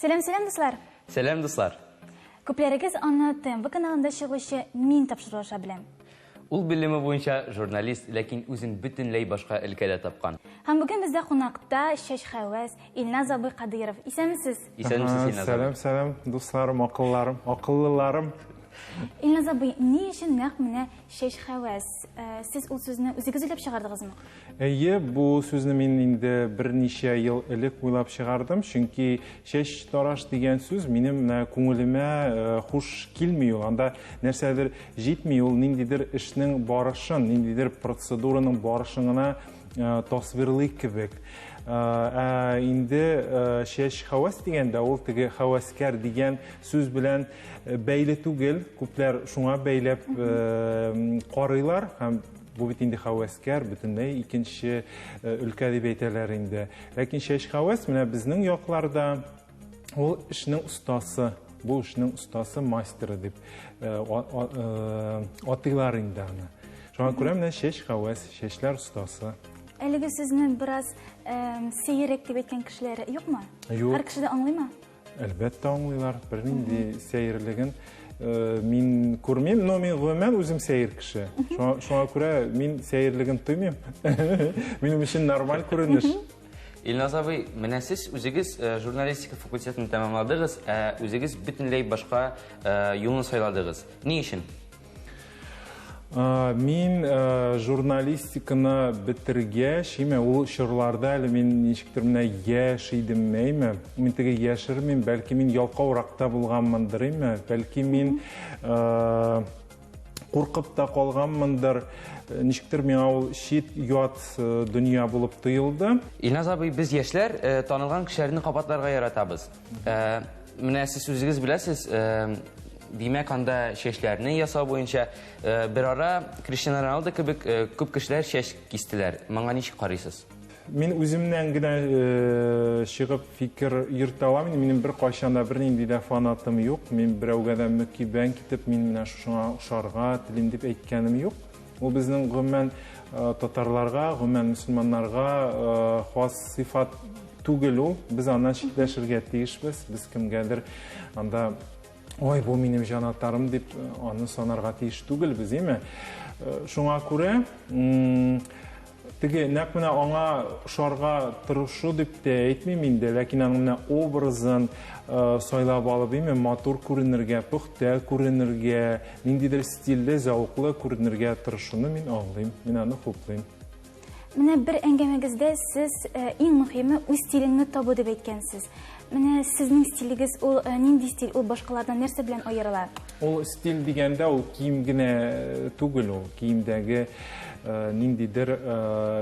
Сәлам, сәлам, дуслар! Сәлам, дуслар! Күпләрегез аны ТМВ каналында чыгучы Мин тапшыруы аша белә. Ул белеме буенча журналист, ләкин үзен бөтенләй башка өлкәдә тапкан. Һәм бүген бездә кунакта чәчхәвәс Илназ абый Кадыйров. Исәнмесез! Исәнмесез, Илназ абый. Сәлам, сәлам, дусларым, акылларым, акыллыларым. Илназ абый, ни өчен нәкъ менә чәчхәвәс? Сез ул сүзне үзегез уйлап чыгардыгызмы? Әйе, бу сүзне мин инде берничә ел элек уйлап чыгардым, чөнки чәч тараш дигән сүз минем менә күңелемә э, хуш килми ул. Анда нәрсәдер җитми, ул ниндидер эшнең барышын, ниндидер процедураның барышын гына э, тасвирлый кебек. Э, ә инде чәч хәвәс дигәндә ул теге хәвәскәр дигән сүз белән бәйле түгел. Күпләр шуңа бәйләп карыйлар һәм Бу бит инде хәвәскәр, бөтенләй икенче э, өлкә дип әйтәләр инде. Ләкин чәч хәвәс менә безнең якларда ул эшнең остасы, бу эшнең остасы, мастеры дип э, э, атыйлар инде аны. Шуңа күрә менә чәч хәвәс, чәчләр остасы. Әлеге сүзне бераз сәеррәк дип әйткән кешеләр юкмы? Юк. Һәр кеше дә аңлыймы? Әлбәттә аңлыйлар, бернинди сәерлеген э, мин күрмим, но мин гомумән үзем сәер кеше. Шуңа, шуңа күрә мин сәерлеген тоймыйм. Минем өчен нормаль күренеш. Илназ абый, менә сез үзегез э, журналистика факультетын тәмамладыгыз, ә үзегез бөтенләй башка э, юлны сайладыгыз. Ни өчен? Мин журналистиканы бетергәч, име, ул чорларда әле мин ничектер менә яшь идем, әйме. Мин теге яшермим, бәлки мин ялкаурак та булганмындыр, име, бәлки мин куркып та калганмындыр. Ничектер миңа ул чит, ят дөнья булып тоелды. Илназ абый, без яшьләр танылган кешеләрне кабатларга яратабыз. Менә сез үзегез беләсез, димәк, анда чәчләрне ясау буенча берара Криштиану Роналдо кебек күп кешеләр чәч кистеләр. Моңа ничек карыйсыз? Мин үземнән генә чыгып фикер йөртә алам. Минем беркайчан да бернинди дә фанатым юк. Мин берәүгә дә мөкиббән китеп, мин менә шушыңа ошарга телим дип әйткәнем юк. Ул безнең гомумән татарларга, гомумән мөселманнарга хас сыйфат түгел ул. Без аннан читләшергә тиешбез. Без кемгәдер анда ой, бу минем җанатарым дип аны санарга тиеш түгелбез, име? Шуңа күрә теге нәкъ менә аңа ошарга тырышу дип тә әйтмим инде, ләкин аның менә образын сайлап алып, име, матур күренергә, пөхтә күренергә, ниндидер стильле, зәвыклы күренергә тырышуны мин аңлыйм, мин аны хуплыйм. Менә бер әңгәмәгездә сез э, иң мөһиме үз стилеңне табу дип әйткәнсез. Менә сезнең стилегез ул э, нинди стиль, ул башкалардан нәрсә белән аерыла? Ул стиль дигәндә ул кием генә э, түгел ул, киемдәге ниндидер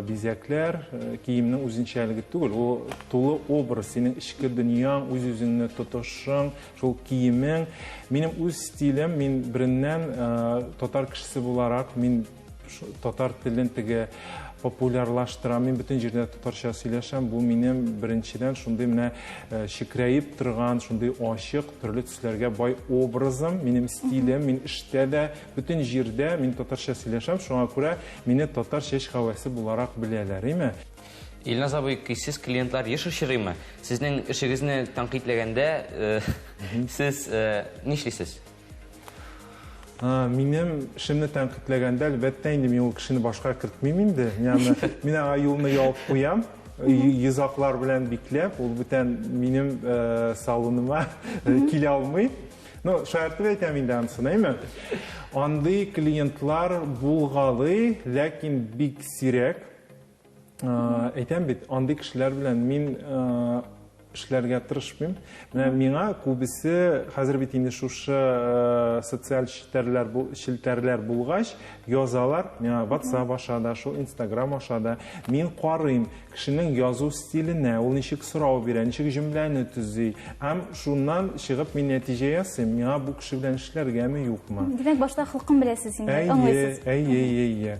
бизәкләр, киемнең үзенчәлеге түгел, ул тулы образ, синең эчке дөньяң, үз-үзеңне тотышың, шул киемең. Минем үз стилем, мин береннән татар кешесе буларак, мин татар телен теге популярлаштырам. Мин бөтен җирдә татарча сөйләшәм. Бу минем беренчедән шундый менә э, чекрәеп торган, шундый ачык, төрле төсләргә бай образым, минем стилем, мин эштә дә, бөтен җирдә мин татарча сөйләшәм. Шуңа күрә мине татар чәч хәвәсе буларак беләләр, име? Илназ абый, көйсез клиентлар еш очрыймы? Сезнең эшегезне тәнкыйтьләгәндә, э, сез э, нишлисез? Минем эшемне тәнкыйтьләгәндә, әлбәттә инде, мин ул кешене башка кертмим инде. Мин аны, мин аңа юлны ябып куям, йозаклар белән бикләп, ул бүтән минем э, салоныма э, килә алмый. Ну, шаяртып әйтәм инде анысын, әйме? Андый клиентлар булгалый, ләкин бик сирәк. Әйтәм бит, андый кешеләр белән мин эшләргә тырышмыйм. Менә миңа күбесе хәзер бит инде шушы социаль челтәрләр бу челтәрләр булгач, язалар миңа WhatsApp аша да, шул Instagram аша да. Мин карыйм кешенең язу стиленә, ул ничек сорау бирә, ничек җөмләне төзи. Һәм шуннан чыгып мин нәтиҗә ясыйм, миңа бу кеше белән эшләргәме, юкмы. Димәк, башта холкын беләсез инде, аңлыйсыз. Әйе, әйе, әйе.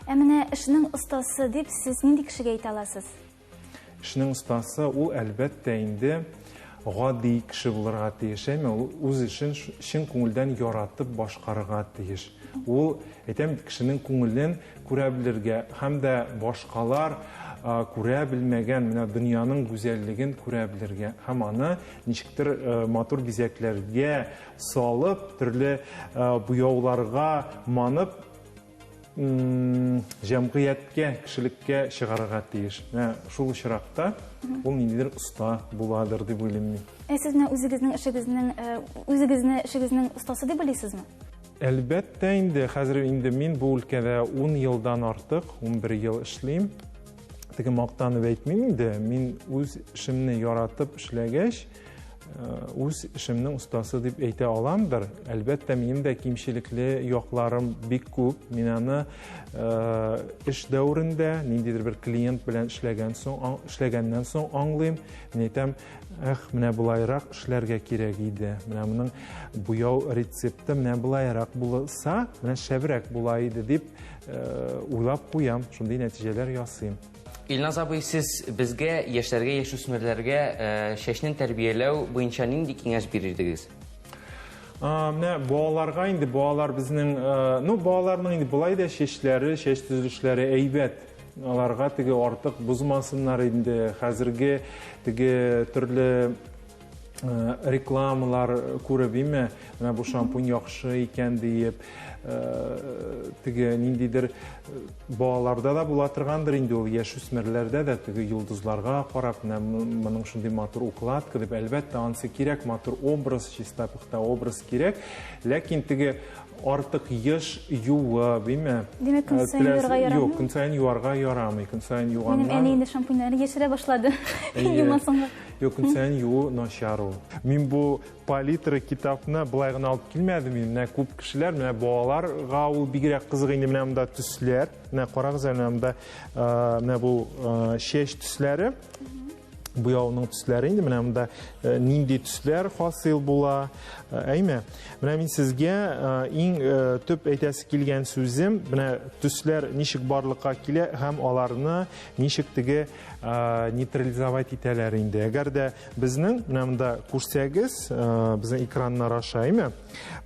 Ә менә эшнең остасы дип сез нинди кешегә әйтә аласыз? Эшнең остасы ул, әлбәттә инде, гади кеше булырга тиеш, әйме? Ул үз эшен чын күңелдән яратып башкарырга тиеш. Ул, әйтәм бит, кешенең күңелен күрә белергә һәм дә башкалар күрә белмәгән, менә дөньяның гүзәллеген күрә белергә һәм аны ничектер матур бизәкләргә салып, төрле буяуларга манып, җәмгыятькә, кешелеккә чыгарырга тиеш. Менә шул очракта ул ниндидер оста буладыр дип уйлыйм мин. Ә сез менә үзегезнең эшегезнең, үзегезне эшегезнең остасы дип уйлыйсызмы? Әлбәттә инде, хәзер инде мин бу өлкәдә 10 елдан артык, 11 ел эшлим. Теге мактанып әйтмим инде, мин үз эшемне яратып эшләгәч, үз эшемнең остасы дип әйтә аламдыр. Әлбәттә, минем дә кимчелекле якларым бик күп. Мин аны эш дәверендә ниндидер бер клиент белән эшләгән соң, эшләгәннән соң аңлыйм. Мин әйтәм, эх, менә болайрак эшләргә кирәк иде. Менә моның буяу рецепты менә болайрак булса, менә шәбрәк була иде дип уйлап куям, шундый нәтиҗәләр ясыйм. Илназ абый, сез безгә, яшьләргә, яшүсмерләргә чәчне тәрбияләү буенча нинди киңәш бирердегез? Менә балаларга инде, балалар безнең, ну, балаларның инде болай да чәчләре, чәч төзелешләре әйбәт. Аларга теге артык бозмасыннар инде. Хәзерге теге төрле рекламалар күреп, име, менә бу шампунь яхшы икән диеп, теге ниндидер балаларда да була торгандыр инде ул, яшүсмерләрдә дә теге йолдызларга карап, менә моның шундый матур укладка дип, әлбәттә, ансы кирәк, матур образ, чиста пөхтә образ кирәк, ләкин теге артык еш юып, име? Димәк, көн саен юарга ярамый? Юк, көн саен юарга ярамый, көн саен юганнан. Минем әни инде шампуньнәрне яшерә башлады. Юмасынга. Юк, көн саен юу начар ул. Мин бу палитра китапны былай гына алып килмәдем. Менә күп кешеләр, менә балаларга ул бигрәк кызык инде, менә монда төсләр. Менә карагыз әле, менә монда, менә бу чәч төсләре. Буяуның төсләре инде, менә монда нинди төсләр хасил була. Әйме? Менә мин сезгә иң төп әйтәсе килгән сүзем, менә төсләр ничек барлыкка килә һәм аларны ничек теге нейтрализовать итәләр инде. Әгәр дә безнең менә монда күрсәгез, безнең экраннар аша, әйме?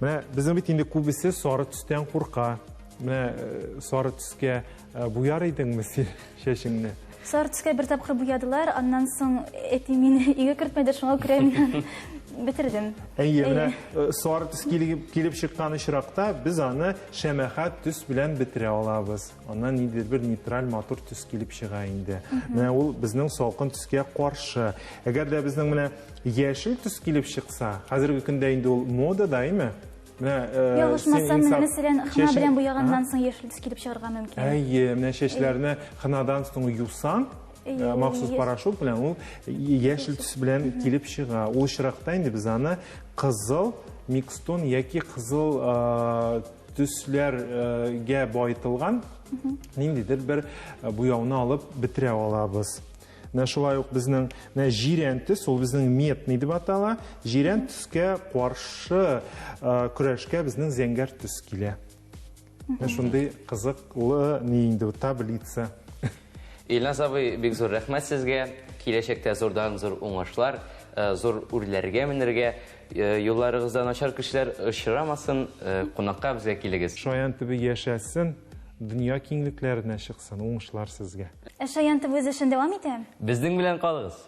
Менә безнең бит инде күбесе сары төстән курка. Менә сары төскә буяр идеңме син чәчеңне? Сары төскә бер тапкыр буядылар, аннан соң әти мине өйгә кертмәде, шуңа күрә мин бетердем. Әйе, менә сары төс килеп чыккан очракта без аны шәмәхә төс белән бетерә алабыз. Аннан ниндидер бер нейтраль матур төс килеп чыга инде. Менә ул безнең салкын төскә каршы. Әгәр дә безнең менә яшел төс килеп чыкса, хәзерге көндә инде ул модада, әйме? Менә, Ялгышмасам, менә мәсәлән, хна белән буяганнан соң яшел төс килеп чыгарга мөмкин. Әйе, менә чәчләрне хнадан соң юсаң, махсус порошок белән ул яшел төс белән килеп чыга. Ул очракта инде без аны кызыл микстон яки кызыл төсләргә байытылган ниндидер бер буяуны алып бетерә алабыз. Менә шулай ук безнең менә җирән төс, ул безнең медный дип атала. Җирән төскә каршы көрәшкә безнең зәңгәр төс килә. Менә шундый кызыклы ни инде бу таблица. Илназ абый, бик зур рәхмәт сезгә. Киләчәктә зурдан зур уңышлар, зур үрләргә менергә, юлларыгызда начар кешеләр очрамасын, кунакка безгә килегез. Шаян төбе яшәсен, дөнья киңлекләренә чыксын, уңышлар сезгә. Ә Шаян төбе үз эшен дәвам итә? Безнең белән калыгыз.